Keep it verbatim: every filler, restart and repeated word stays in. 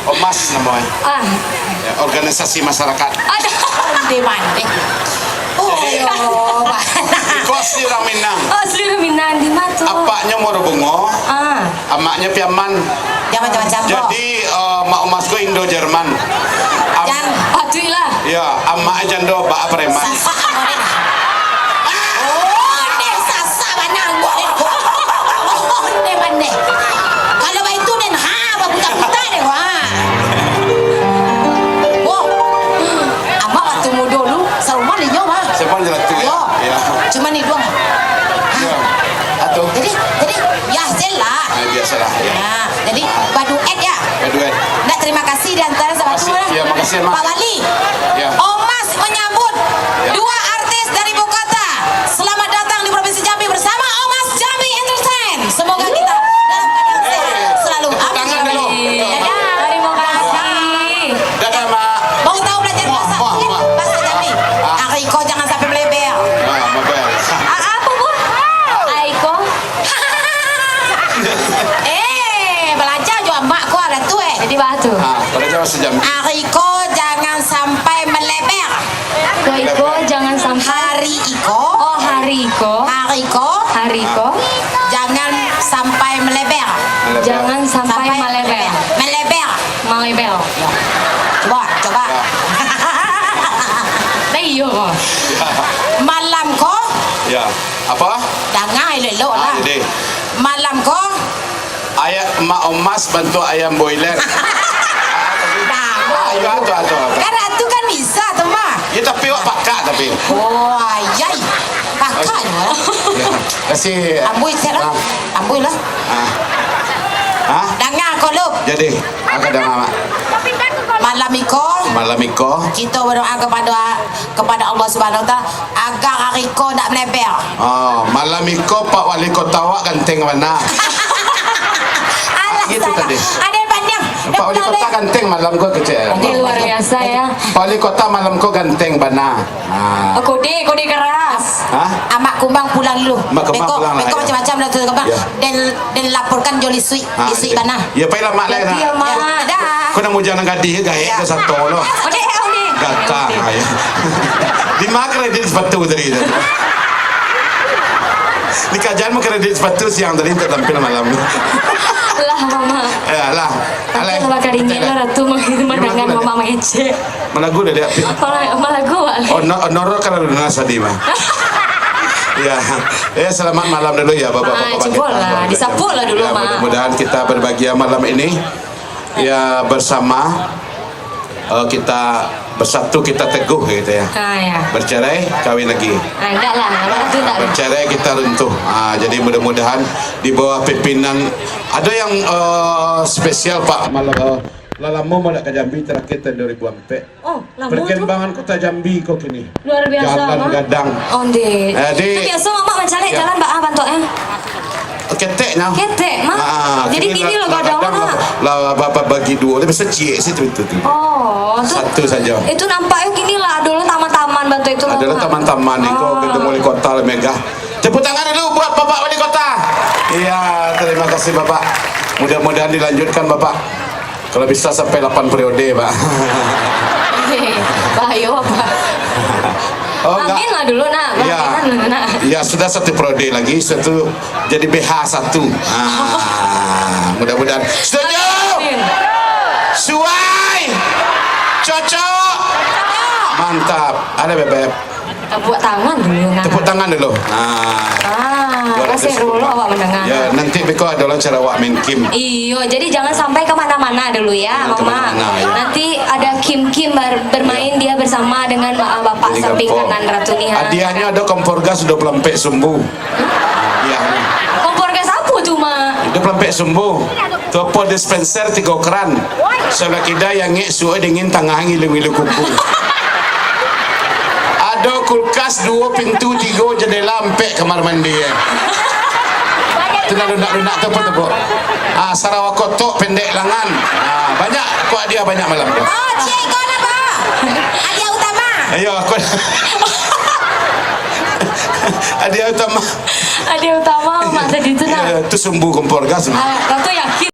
Omas namonyo. Ah. Ya, organisasi masyarakat. Aduh, di mana? Oh, jadi, yo, Pak. Iko asli urang Minang. Oh, asli urang Minang, di ma tu? Apaknyo Muaro Bungo, ah, amaknyo Piaman. Jan macam-macam, Bok. Jadi, eh, Mak Omas ko Indo Jerman. Am- Jan. Patuiklah. Ya, amak jando, bak preman. Sasak, Bok. Oh, den sasak bana, Bok. Oh, den pandai. Kalau baitu, den, ha, baputa-puta den, ha. Wah, amak waktu mudo lu, sarumah inyo, ha. Sarumah jo Ratu, yo. Yo. Yo. Cuman iduang. Ha. Yo. Atuh. Jadi, jadi, yo, hasil lah. Ah, biasalah, yo. Ha, jadi, baduet, yo. Baduet. Nak terima kasih di antara sabatu, makasih, lah. Yo, makasih, Mak. Pak Wali. Yo. Omas menyambut, yo, dua artis dari ibu kota. Selamat datang di Provinsi Jambi bersama Omas Jambi Entertain. Semoga kita dalam keadaan sehat selalu. Amin. Tepuk tangan dulu. Dadah. Terima kasih. Dadah, Mak. Mau tahu belajar bahasa? Muah, muah, muah. Bahasa Jambi. Ah. Ari ko jangan sampai melebar. Ah, melebar. Ah, apa, Bu? Ari ko. Eh, belajar jo amak ko ari tu, eh. Jadi, bah tu. Ah, belajar bahasa Jambi. Ari ko jangan sampai melebar. Ko iko jangan sampai. Hari iko. Oh, hari iko. Hari ko. Hari ko. Jangan sampai melebar. Melebar. Jangan sampai melebar. Melebar. Melebar. Coba, coba. Ya. Dah iyo ko. Ya. Malam ko. Ya. Apa? Danga elok-elok lah. Ah, jadi. Malam ko. Ayam Mak Omas bantuak ayam boiler. Nah. Ah, iyo, atuh, atuh, atuh. Kan atuh kan bisa tu, Mak. Ya, tapi awak pakak, tapi. Oh, ayai. Pakak, Mak. Ya. Kasih. Ambui, cek lah. Ah. Ambui lah. Ah. Hah? Danga ko, Lup. Jadi, akan danga, Mak. Malam iko. Malam iko. Kito berdoa kepada kepada Allah Subhanahu Wa Taala, agar ari ko ndak melebar. Ah, malam iko Pak Wali Kota awak ganteng bana. Alah, gitu salah. Tadi. Ada yang panjang. Pak Wali Kota ganteng malam ko kecek. Ini luar biasa, ya. Pak Wali Kota malam ko ganteng bana. Ah. Oh, kode, kode keras. Hah? Amak Kumbang pulang dulu. Mak Kumbang pulang lah, beko ya. Macam-macam dah tu, Kumbang. Ya. Den, den laporkan jo Lisuik, ah, Lisuik iya. Bana. Ya, pailah, Mak, lah, nah. Ya, dah. Ko nak mujang nan gadih, gaek ka sato lo. Odeh, odeh. Gakang, ayo. Di ma kredit sepatu tadi tu? Di kajan mah kredit sepatu siang tadi, tak tampil malam. Lah, Mama. Ya, lah. Alai. Lah, Ratu, mandangar Mama mangecek. Malagu dah dia. Malagu, Wak. Honor, honor kan ada lunas tadi mah. Ya. Ya, selamat malam dulu ya, Bapak-bapak. Ah, cukup lah. Disapu lah dulu, Mak. Ya, mudah-mudahan kita berbahagia malam ini. Ya, bersama, eh, kita bersatu, kita teguh gitu ya. Ah, ya. Bercerai, kawin lagi. Ah, enggak lah, kalau itu enggak lah. Bercerai, kita runtuh. Ah, jadi mudah-mudahan di bawah pimpinan, ada yang, eh, spesial, Pak. Malam, eh, lah lamo madak ka Jambi, terakhir tahun dua ribu empat. Oh, lamo tu. Perkembangan kota Jambi ko kini. Luar biasa, Mak. Jalan gadang. Ondeh. Eh, di. Itu biasa Mamak mancaliak jalan, baa bantuaknyo? Ketek nyo. Ketek, Mak. Ah, jadi kini lah gadang, lah, lah, lah, bagi duo, tapi ciek sih tu, tu, tu. Oh, tu. Satu saja. Itu nampaknyo kini lah, ado lah taman-taman bantuak itu, Mak. Ado lah taman-taman, iko gedung wali kota lah megah. Tepuk tangan dulu buat Bapak Wali Kota. Iya, terima kasih, Bapak. Mudah-mudahan dilanjutkan, Bapak. Kalau bisa sampai lapan periode, Pak. Bahayo, Pak. Oh, enggak. Amin lah dulu, nak. Ya. Amin lah dulu, nak. Ya, sudah satu periode lagi, satu jadi B H satu. Ah, mudah-mudahan. Setuju? Amin. Suai. Cocok. Mantap. Ada bebek. Tepuk tangan dulu, nah. Tepuk tangan dulu. Nah. Ah, kasih dulu awak mendengar. Ya, nanti beko ado lah cara awak main game. Iyo, jadi jangan sampai ke mana-mana dulu ya, Mama. Jangan ke mana-mana, ya. Nanti ada Kim Kim ber-, bermain dia bersama dengan, uh, bapak samping kanan Ratu ni, ha. Hadiahnyo ado kompor gas dua puluh ampek sumbu. Hadiahnyo. Kompor gas apa tu, Mak? Dua puluh ampek sumbu. Tu apo, dispenser tigo keran. Sabalah kida yang ngek suok dingin, tangah ngilu-ngilu kuku. Ado kulkas duo pintu, tigo jendela, ampek kamar mandi, eh. Tu nan lunak-lunak tu apo tu, Bu? Ah, sarawa kotok pendek langan. Ah, banyak, ko hadiah banyak malam tu. Oh, ciek iko lah, Bu. Hadiah utama. Ayo, ko hadiah utama. Hadiah utama, Mak, tadi tu, nak. Ya, tu sumbu kompor gas. Ah, kau tu yakin?